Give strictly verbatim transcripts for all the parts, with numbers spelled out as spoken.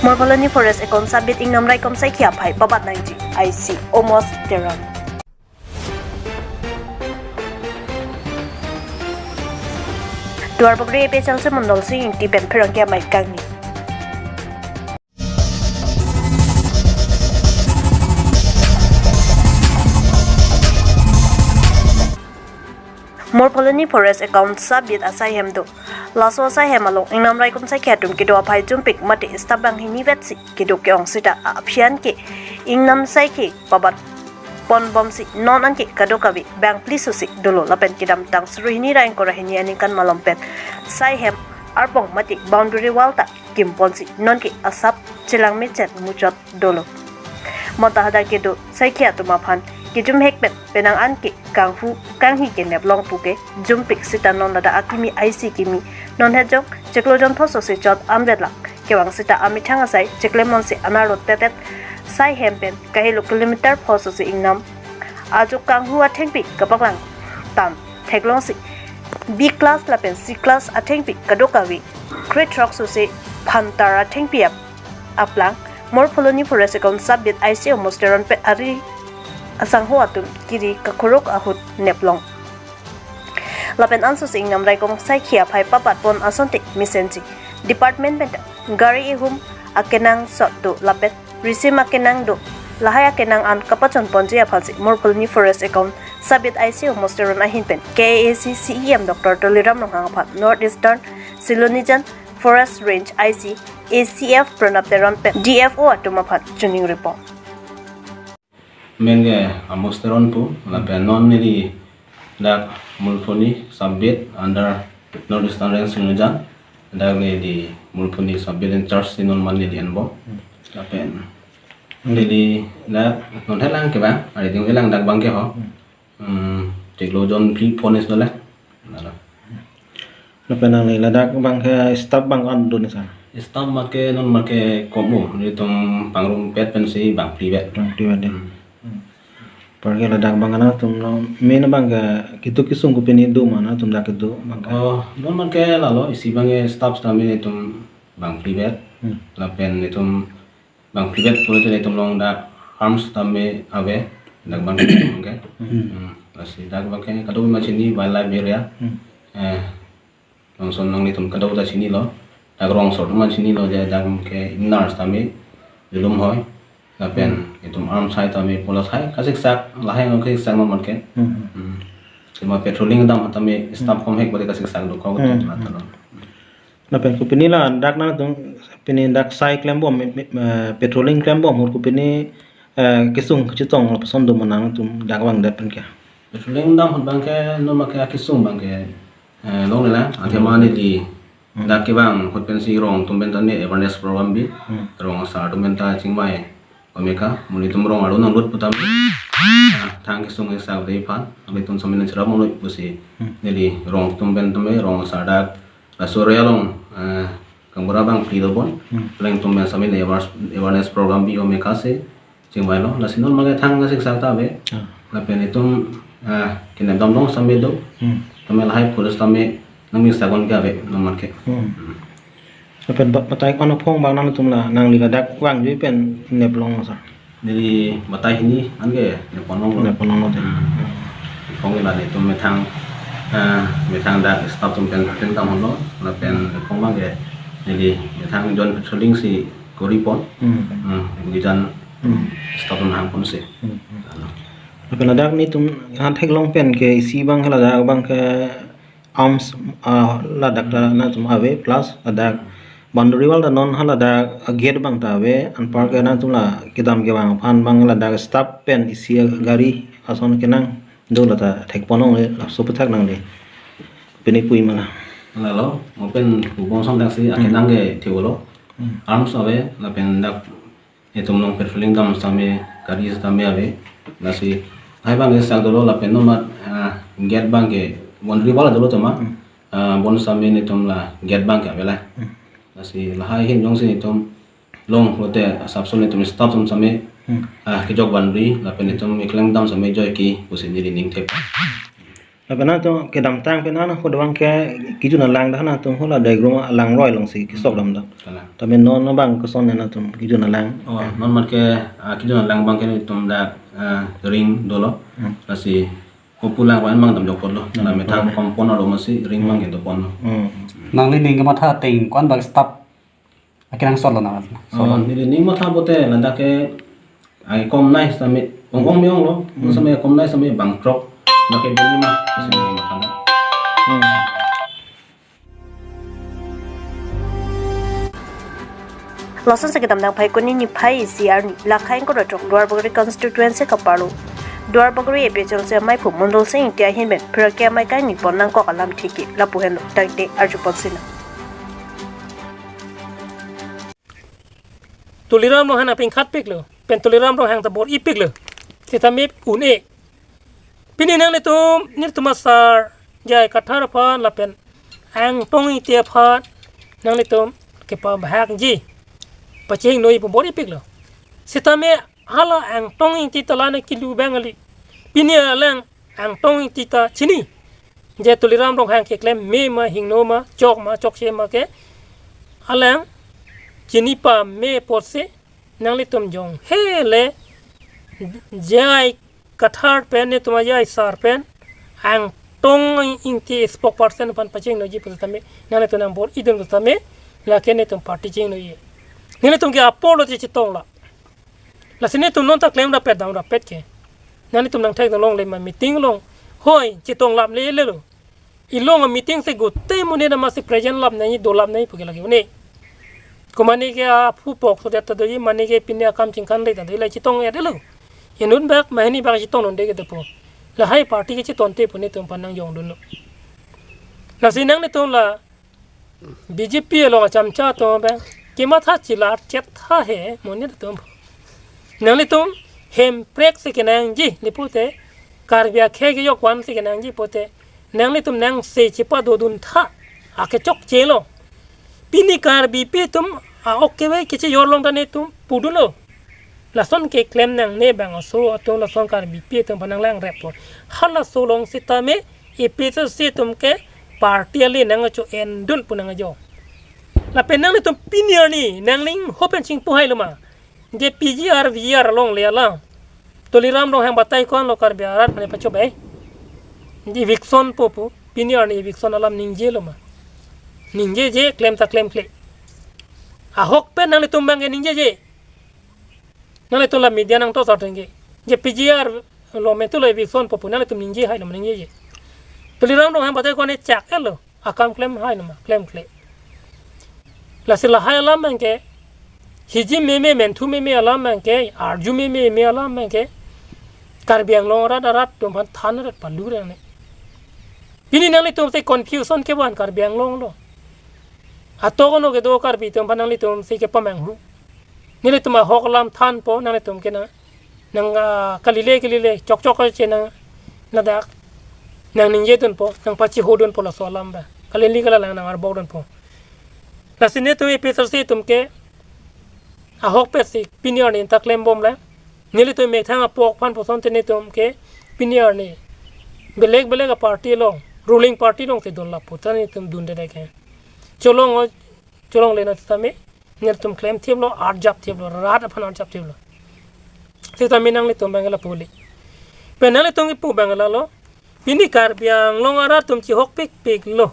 Morpholoni Forest Account Sub-Beat Ingnam Raikom Saikhi aphai pabat nangji I C Omos Teron. Duarbagori A P H L C Mondol Sing Ingti pen pherangke amei kangni. Morpholoni Forest Account Sub-Beat asai hem do. Laso asai hem along Ingnam Raikom Saikhi atum kedo aphai jumpik mate staff banghini vetsi kedo ke-ong sita aphi an ke Ingnam Saikhi pabat ponbomsi non anke kadokave bangphli susi dolo lapen kedamtang suri hini ra ingkoi ra hini aningkan malom pen sai hem arpong mate boundary wall ta kimponsi nonke asap chelang mechet muchot dolo. Bonta hadak kedo saikhi atum aphan kejumhek pen penang anke kanghu kanghi kenep long puke jumpik sita non ladak akimi I C kimi non hejong chiklo jon pho susi chot anvet lang kevang sita amethang asai chiklemonsi anarlo tetet sai hem pen kahelo kilometer pho susi Ingnam ajo kanghu athengpi kapaklang tam theklongsi B class lapen C class athengpi kadokave krethrok susi phantar athengpi ap aplang Morpholoni Forest Account Sub-Beat I C Omos Teron pen ari asangho atum kiri kakuruk ahut neplong. Lapen ansusi Ingnam Raikom Saikhi aphai pabat pon asonte mesenji department pen gari ehum akenangsot do lapen risim akenang do lahai akenang an kapachon ponji aphansi Morpholoni Forest Account Sub-Beat I C Omos Teron ahin pen K A A C C E M Doctor Tuliram Ronghang aphan North Eastern Silonijan Forest Range I C A C F Pranab Teron pen D F O atum aphan chuning report. Amen ke Omos Teron pu, lapen non neli dak Morpholoni Sub-Beat under North Eastern Range Silonijan. Dak neli Morpholoni Sub-Beat in charge si non man neli enbom. Lapen neli dak non helang ke bang, ari ding helang dak bang ke ho. Hmm, chiklo jon phli pho ni sole. Lalo. Lapen nangli ladak bang ke staff bang an do ni sa? Staff make non make komo, nelitum pangrumpet pensi bangphli vet. Bangphli vet dei. Hmm. Hmm. Apar ke ladak bang nangtum lo, main bang ke kitu kisung kopine do ma nangtum dak kedo bang ke? Oh, non make lalo, isi bang ke staff sitame nelitum bangphli vet. Hmm. Lapen nelitum bangphli vet pulote nelitum along dak arms tame ave, dak bang ke. Hmm. Hmm. Lasi dak bang ke kadokave ma chini wildlife area. Hmm. Eh, Longson nanglitum kadokave ta chinilo. Dak rong asor atum ma chinilo je dak bang ke inner tame, julum hoi. Lapen Hmm. itum arms hai tame pola hai kasiksak lahai lo kasiksak ma man ke. Hmm. Hmm. Sima patrolling dam tame staff Hmm. komhek bole kasiksak dokok Hmm. atalo. Lapen kopine ladak nangtum pine dak sai klembom, me, me, eh, patrolling klembom ahut kopine, eh, kesung kachetong lapuson do ma nangtum dak bang det pen ke? Patrolling dam ahut bang ke non make akesung bang ke, eh, longle lang, athema neli Hmm. dak kevang ahut pensi rong atum pen ta ne awareness program bi, Hmm. rong asar atum pen ta chingvai. Omeka, monit atum rong arlo nanglut pu tame. Ah, thang kesung kesak dei aphan, nelitum sitame nangcherap monit pusi. Hmm. Neli rong atum pen tame, rong asar dak, laso area along, eh, kangbura bangphli dobom. Hmm. Alangtum pen sitame ne awareness, awareness program bi omeka si chingvailo. Lasi non make thang kasiksak ta ave. Ah. Lapen itum, eh, kenep dam along sitame do. Hmm. Tame lahai police tame nangmi sagon ke ave, non make. Hmm. Hmm. Lapen ba-, batai kono phong bang nangtum la, nangli ladak vangji pen neplong sa? Neli batai hini anke nepon longlo. Nepon longlo dei. Hmm. Phong la nelitum methang, eh, methang dak staff atum pen pen tam holo, lapen phong bang ke neli methang joint patrolling si kori pon. Hmm. Hmm, kebijan Hmm. staff atum hang pon si. Hmm, hmm. Ano. Lapen ladak nelitum han theklong pen ke isi bang ke ladak bang ke arms, ah, ladak ta nangtum ave plus ladak boundary wall ta non ha ladak gate bang ta ave, anpar ke nangtum la kedam kevang aphan bang ladak staff pen isi gari ason kenang do la ta thek pon longle laso aputhak nangli pine pui ma na? Lalo, mo pen pu pon ason dak si Hmm. akenang ke thevolo. Hmm. Arms ave, lapen dak itum along patrolling dam sitame, gari sitame ave. Lasi lahai bang ke sak dolo lapen non mat, ah, gate bang ke boundary wall dolo tema. Hmm. Ah, bonsitame nelitum la gate bang ke ave la. Hmm. Lasi lahai ahin jongsi nelitum long pulote asapso nelitum staff atum sitame, Hmm. ah, kejok boundary lapen nelitum keklem dam sitame joike pusi neli ning thep. Lapen nangtum kedamtang pen nangkok abang ke kejun alang dak nangtum hala diagram alang roi alongsi kesok dam dak. Kalang. Tapi non abang koson nangtum kejun alang. Oh, non mat ke, ah, kejun alang abang ke netum dak, ah, ring dolo. Hmm. Lasi kopu lang ko-an abang dam jokpotlo. Hmm. La methang compound alo amatsi ring abang ke doponlo. Hmm. Nangli ning kematha ateng ko-an abang start akenangsot lo nang. Oh, neli ning matha pote ladak ke ai kom nai sami ong ong me-onglo. Hmm. Sami kom nai sami bang throk. Dak ke bini ma. Sami ning matha na. Hmm. Lason si kedamtang Phaikuni niphai isi arni lakhai ingkoi ra throk Duarbagori constituency kaparlo Duarbagori APHLC amaiphu Mondol Sing Ingti ahin pen pherangke amei kangni pon nangkok alam thiki lapu henlo tangte arjupon sinang. Tuliram Ronghang nangpingkhat piklo, pen Tuliram Ronghang ta bor-i piklo. Sitame un-e. Pini nanglitum, nelitum asar J I Kathar aphan lapen Angtong Ingti aphan nanglitum kepabahakji, pachehingnoiji pu bor-i piklo. Sitame hala Angtong Ingti ta la nangkelu abang kali. Pini alang Angtong Ingti ta chini. Je Tuliram Ronghang keklem me ma, hingno ma, chok ma, chokche ma ke alang chini pame apotsi nanglitum jong hele J I Kathar pen netum a-J I sar pen Angtong Ingti spokesperson aphan pachehingnoiji pusitame nanglitum nang bor-idun pusitame lake netum party chehingnoiji. Nelitum ke apor lo che chetong la. Lasi netum non ta klem rapet dam rapet ke. Nanglitum nangthekdun longle ma meeting along. Hoi, chetong lap le lelo. Ilong a-meeting si gute monit amatsi present lap nangji, dolap nangji pu ke lake un-e. Ko mane ke aphu pok so det ta doji, mane ke pini akam chingkan le ta doji, la chetong ya delo. Inut bak, mahini bak chetongdunde ke dopo. Lahai party ke chetonte pu netum aphan nangjongdunlo. Lasi nanglitum la B J P along achamcha atum abang kematha chelar chet tha he monit atum. Nanglitum hemprek si kenangji, lapu te Karbi akhei kejok van si kenangji pote nanglitum nangse chepadodun tha, akechokche lo. Pini Karbipi atum a-ok kevai kechejor along ta netum pudunlo. Lason keklem nangne bangso atum lason Karbipi atum aphan nanglang reppo. Halaso along sitame APHLC atum ke party ale nangcho-endun pu nangjo. Lapen nanglitum pini arni nangning hopen chingpu hailo ma. Je P G R, V G R along le alam. Tuliram Ronghang batai ko-an lo Karbi arat mane pachobai. Je eviction po pu, pini arni eviction alam ningjelo ma. Ningjeje, klem ta klemkle. Ahok pen nanglitum abang ke ningjeje. Nanglitum la media nangtosor tengke. Je P G R lo metu lo eviction po pu nanglitum ningje hailo ma ningjeje. Tuliram Ronghang batai ko-an ne chak-et lo. Akam klem haino ma, klemkle. Lasi lahai alam abang ke, hiji meme, menthu meme alam abang ke, arju meme meme alam abang ke, Karbi Anglong arat arat atum aphan than ret palu re ne. Pini nanglitum si confusion kevan Karbi Anglong lo. Atok ano kedo Karbi atum aphan nanglitum si kepamanghu. Nelitum ahok alam thanpo, nanglitum ke nang, nang, ah, kalile kalile, chokchok che nang, ladak nang ningjedunpo, nang pachihodunpo laso alam abang. Kalili kalalang nang arbokdunpo. Lasi netum APHLC atum ke ahokpet si pini arni ta klembom le. Nelitum methang apok aphan puson te netum ke pini arni belek belek a-party along, ruling party along si dun lapu ta netum dunde deke. Cholong o, cholongle non sitame nelitum klemthiplo, arjapthiplo, rat aphan arjapthiplo. Sitame nanglitum abang lapu le. Pen nanglitum kipu abang lalo. Pini Karbi Anglong arat atum chihok pikpik lo.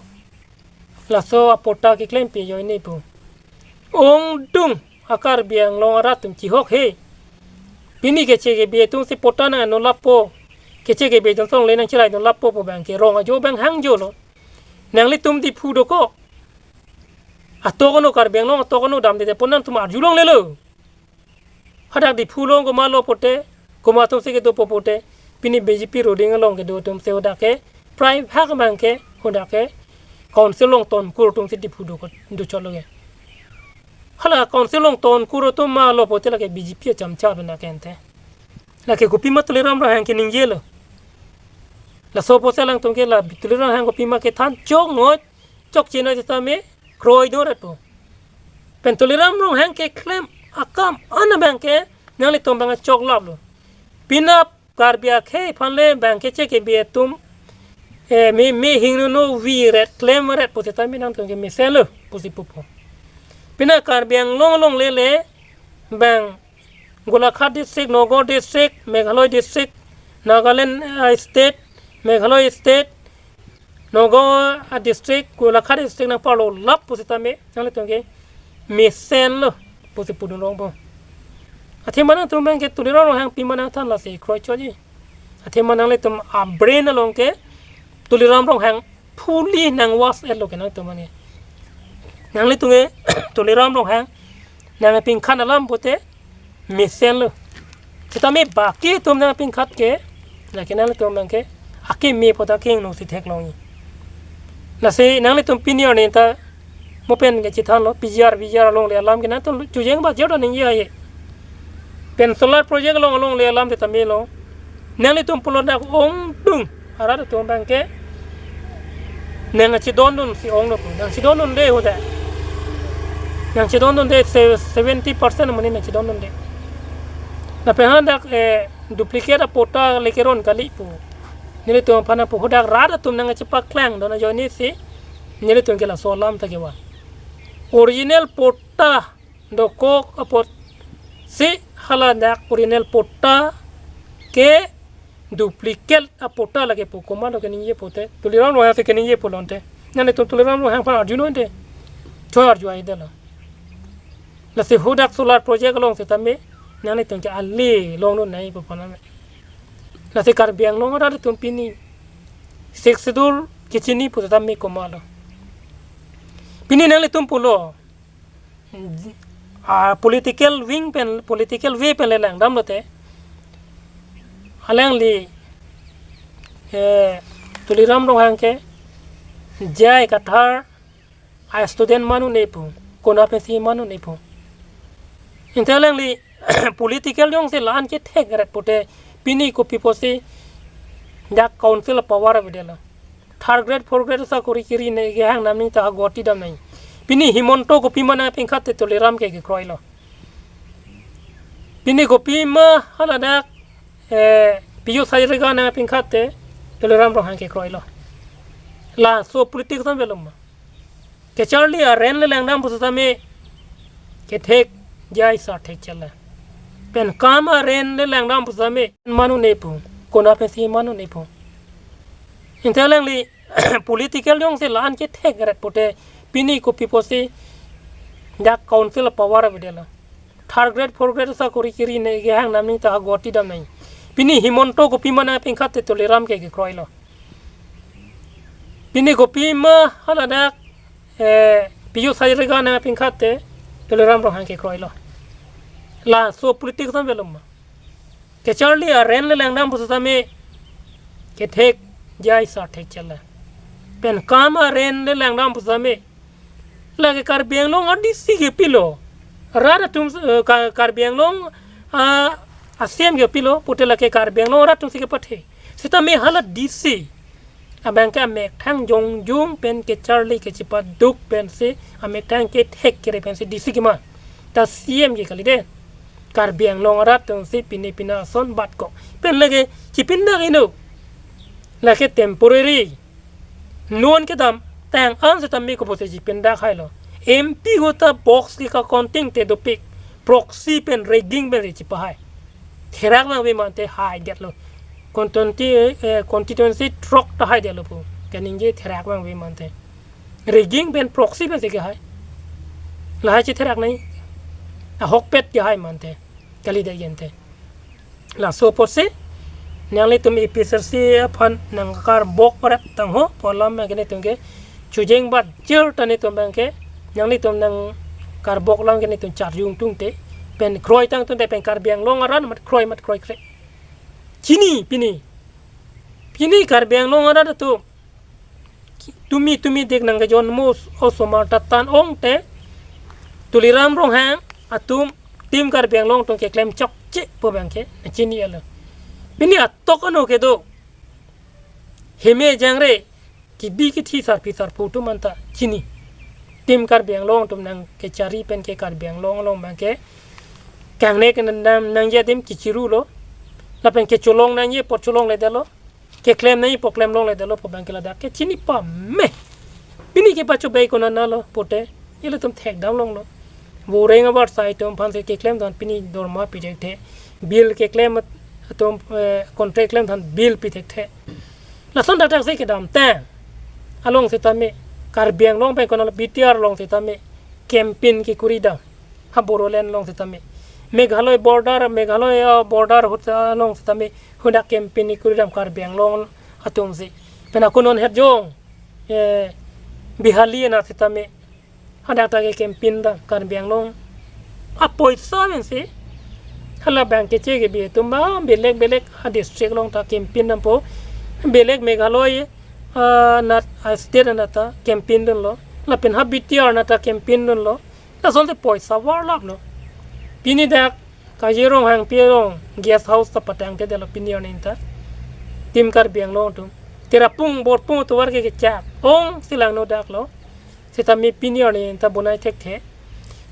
Laso a-patta keklem pi ajoine pu. Ongdung a-Karbi Anglong arat atum chihok he. Pini keche kebe atum si patta nang-ano lapo. Keche kebe atum along le nangcheraidun lapo pu abang ke rong ajo abang hangjo lo. Nanglitum Diphu dokok. Atok ano Karbi Anglong atok ano damde de pu nangtum arjulonglelo. Hadak Diphu along komat lo pote, komat atum si kedopo pote, pini B J P ruling along kedo atum si hadak ke, prai bhag abang ke, hadak ke, council along tonkur atum si Diphu do, dochotlo ke. Hala council along tonkur atum ma lo pote lake B J P achamcha pen akente. Lake kopima Tuliram Ronghang ke ningjelo. Laso apotsi alangtum ke la Tuliram Ronghang kopima kethan choknoi, chokchenoi sitame kroidun retpo. Pen Tuliram Ronghang keklem akam an abang ke nanglitum abang choklaplo. Penap Karbi akhei aphan le abang keche kebe atum Eh, me, me hingno no vi ret, klem ret, pu seta me nangtum ke mesenlo, pusi pupo. Pini Karbi Anglong along lele, bang Golaghat district, Nagaon district, Meghalaya district, Nagaland, ah, state, Meghalaya state, Nagaon, ah, district, Golaghat district nangparlo lap pu seta me, nanglitum ke mesenlo, pusi pudun rongpo. Athema nangtum bang ke Tuliram Ronghang pima nangthan lasi kroichotji. Athema nanglitum a-brain along ke Tuliram Ronghang fully nang wash etlo ke nangtum bang ke. Nanglitum ke Tuliram Ronghang nangpinkhat alam pute mesenlo. Seta me baki atum nangpinkhat ke, lake nanglitum bang ke, akeme pota kehingno si theklongji. Lasi nanglitum pini arni ta mo pen ke chethanlo, P G R, V G R along le alam ke nangtum chojeng ba jor ningje aye. Pen solar project along, along le alam te tame lo. Nanglitum pulo dak ongdung arat atum bang ke nangchedondun si onglo pu. Nangchedondunde hoda. Nangchedondunde se-, seventy percent mani nangchedondunde. Lapen hadak, eh, duplicate apatta le keron kali pu. Nelitum aphan pu hadak rat atum nangchepaklangdun ajoine si nelitum ke laso alam ta kevan. Original patta dokok apot si haladak original patta ke duplicate apatta lake pu komatlo keningje pute. Tuliram Ronghang si keningje pulote. Nanglitum Tuliram Ronghang aphan arjunon te. Choi arju aidelo. Lasi hadak solar project along seta me nanglitum ke ale longdun nai pu pona me. Lasi Karbi Anglong arat atum pini Sixth Schedule kechini pu seta me komatlo. Pini nanglitum pulo, ah, political wing pen, political way pen le langdamlote. Alangli, eh, Tuliram Ronghang ke J I Kathar a-student ma-un-e pu, konat pensi ma-un-e pu. Ante alangli political jongsi la-an kethek ret pute pini kopi pusi dak council power avedetlo. Third grade, fourth grade sakori kiri ne kehang namni ta Guwahati dam nai. Pini Himanta kopima nangpinkhat te Tuliram ke kekroilo. Pini kopima haladak, eh, Piyush Hazarika nangpinkhat te Tuliram Ronghang kekroilo. Laso politics an belum ma. Kacharli aren le langdam pu seta me kethek jai sa thek chala. Pen kam aren le langdam pu seta me ma-un-e pu, konat pensi ma-un-e pu. Ante alangli political jongsi la-an kethek ret pute pini kopi pusi dak council power avedetlo. Third grade, fourth grade sakori kiri ne kehang namni ta Guwahati dam nai. Pini Himanta kopima nangpinkhat te Tuliram ke kekroilo. Pini kopima haladak, eh, Piyush Hazarika nangpinkhat te Tuliram Ronghang kekroilo. Laso politics an belum ma. Kacharli aren le langdam pu seta me kethek jai sa thek chala. Pen kam aren le langdam pu seta me lake Karbi Anglong a-D C kepilo. Rat atum, eh, Ka-, Karbi Anglong, ah, a-C M kepilo, pute lake Karbi Anglong rat atum si kepathe. Seta me hala D C abang ke amethang jongjung pen kacharli kachepaduk pensi, amethang kethek kere pensi D C kema. Ta C M ke kalidet. Karbi Anglong arat atum si pine pina ason bat ko. Pen lake chipindak ino. Lake temporary. Non kedamtang an seta me kopusi chipindak hailo. M P go ta box ke ka counting te dopik. Proxy pen rigging pen chipahai. Therak nangve mante haidetlo. Constituency, eh, constituency throk ta haidetlo pu. Kaningje therak nangve mante. Rigging pen proxy pensi kehai. Lahai chitherak nai. Ahokpet kehai mante. Kalidet yen te. Laso apotsi nanglitum A P H L C aphan nangkarbok paret tangho pu alam abang ke netum ke chojeng bat jor ta netum abang ke nanglitum nangkarbok alam ke netum charjung tungte pen kroitang tungte pen Karbi Anglong arat mat kroi mat kroikre. Chini pini. Pini Karbi Anglong arat atum tumi tumi dik nangkejon mo osomar ta tan ong te Tuliram Ronghang atum Team Karbi Anglong atum keklem chokche pu abang ke chinilo. Pini atok ano kedo. Heme jangre kebi kethi sarpi sarpo atum anta chini. Team Karbi Anglong atum nangkechari pen ke Karbi Anglong along abang ke kangne ke nang, nangji adim kechirulo. Lapen kecholong nangji apot cholongledetlo. keklem nangji pu klem longledetlo pu abang ke ladak ke chini pame. Pini kepachobei konat lo pute ilitum thekdam longlo. Boreng abar sai atum aphansi keklem than pini dorma pi thekthe. Bill keklem atum, eh, contract klem than bill pi thekthe. Lason thakthak si kedamtang along sitame Karbi Anglong pen konat lo, B T R along sitame campaign kekuri dam. Ha Bodoland along sitame, Meghalaya border, Meghalaya border ahut along sitame hadak campaign kekuri dam Karbi Anglong atumsi. Pen ako non herjong, eh, Bihali anat sitame hadak ta ke campaign dam Karbi Anglong apoisa pensi. Hala abang ke che ke bi atum ba belek belek a district along ta campaign dampo. Belek Meghalaya, ah, anat, ah, state anat ta campaign dunlo. Lapen ha B T R anat ta campaign dunlo. Lasonsi poisa varlaplo. Pini dak Kajirong Hangpi arong guest house ta patangthedetlo pini arni ta. Team Karbi Anglong atum. Tirapung Borpung atovar ke kechak ongsi langno daklo. Sitame pini arni ta bonai thekthe.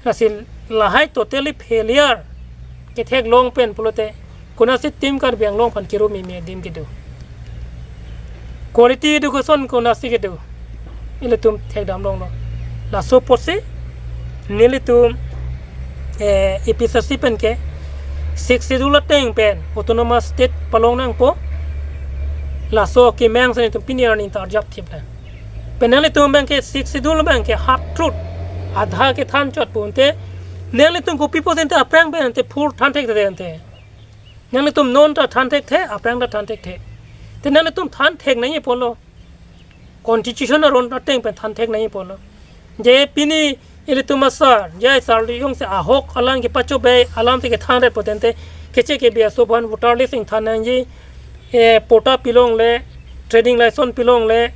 Lasi lahai totally failure ketheklong pen pulote konatsi Team Karbi Anglong aphan kiru meme adim kedo? Quality education konatsi kedo? Ilitum thekdam longlo. Laso apotsi nelitum, eh, A P H L C pen ke Sixth Schedule ateng pen autonomous state palong nangpo. Laso akemang si nelitum pini arni ta arjap thip lang. Pen nanglitum abang ke Sixth Schedule abang ke half truth, adha kethan chot pu ante, nanglitum kopi apotsi ante aphrang pen ante full than thekthe ante. Nanglitum non ta than thekthe, aphrang ta than thekthe. Te nanglitum than thek nangji pulo. Constitution aron ateng pen than thek nangji pulo. Je pini ilitum asar, je asar jongsi ahok alam kepachobei alamsi kethan ret pu tangte, keche kebi aso aphan voter list ingthan nangji, eh, patta pilongle, trading license pilongle,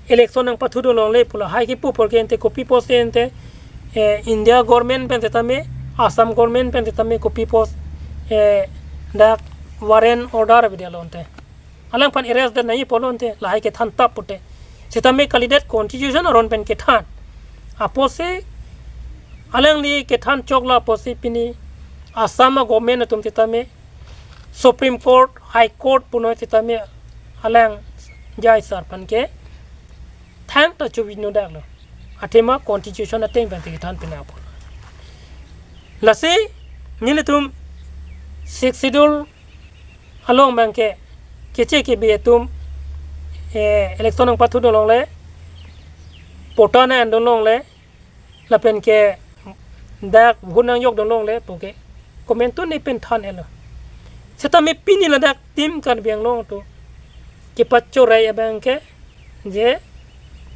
election nangpathudun longle pu lahai kipu apor ke ante kopi apotsi ante, eh, India government pen sitame, Assam government pen sitame kopi apot, eh, dak warrant order avedetlo ante. Alangphan arrest det nangji pulo ante, lahai kethan tap pute. Sitame kalidet constitution aron pen kethan. Apotsi alangli kethan choklo apotsi pini Assam a government atum sitame Supreme Court, High Court punoi sitame alang jai sar aphan ke thangta chobino daklo. Athema constitution ateng pen kethan pina pulo. Lasi nelitum Sixth Schedule along abang ke keche kebi atum, eh, election nangpathudun longle, patta nang-endun longle, lapen ke dak vote nangjokdun longle pu ke komantu ne pen than-etlo. Sitame pini ladak Team Karbi Anglong atum kepachorei abang ke je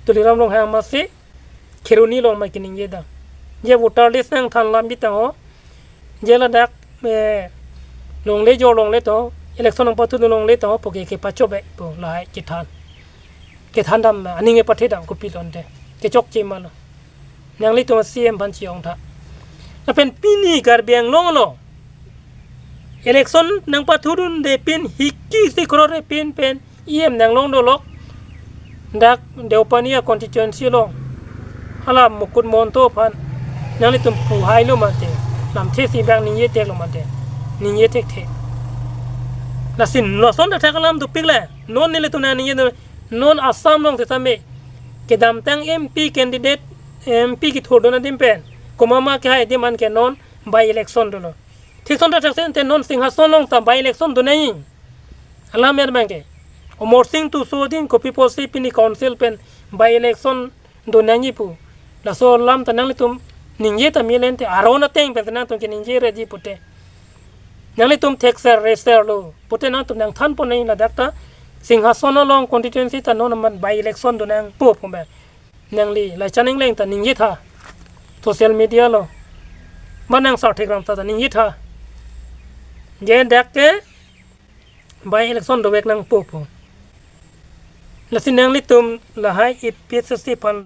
Tuliram Ronghang amatsi Kheroni along ma keningje dam. Je voter list nangthan lam bitang ho. Je ladak, eh, longle jor longle to, election nangpathudun longle to, pu ke kepachobei pu lahai kethan. Kethan dam, aning kepathe dam kopilo ante. Kechokche ma lo. Nanglitum C M aphan chi-ong tha. Lapen pini Karbi Anglong along election nangpathudunde pin hiki si krore pin pen E M nanglong dolok dak Deopani a constituency along hala Mukut Mahanta aphan nanglitum puhailo mate, lamthe si bang ningje teklo mate, ningje thekthe. Lasi lason thakthak alam dopik le, non nelitum nangningje non Assam along sitame kedamtang M P candidate, M P kethurdun adim pen komat ma kehai adim an ke non by election dolo. Thik ason thakthak si ante non Singhason along ta by election do nangji. Alam er abang ke Amarsing Tisso adim kopi apotsi pini council pen by election do nangji pu. Laso alam ta nanglitum ningje ta melen te, aron ateng pen ta nangtum keningje reji pute. Nanglitum thekser reser lo pute nangtum nangthanpon nangji ladak ta Singhason along constituency ta non amat by election do nangpo pu abang. Nangli Laichan Engleng ta ningje tha. Social media along. Ba nang Sarthik Ramsa ta ningje tha. Je dak ke by election dovek nangpo pu. Lasi nanglitum lahai A P H L C aphan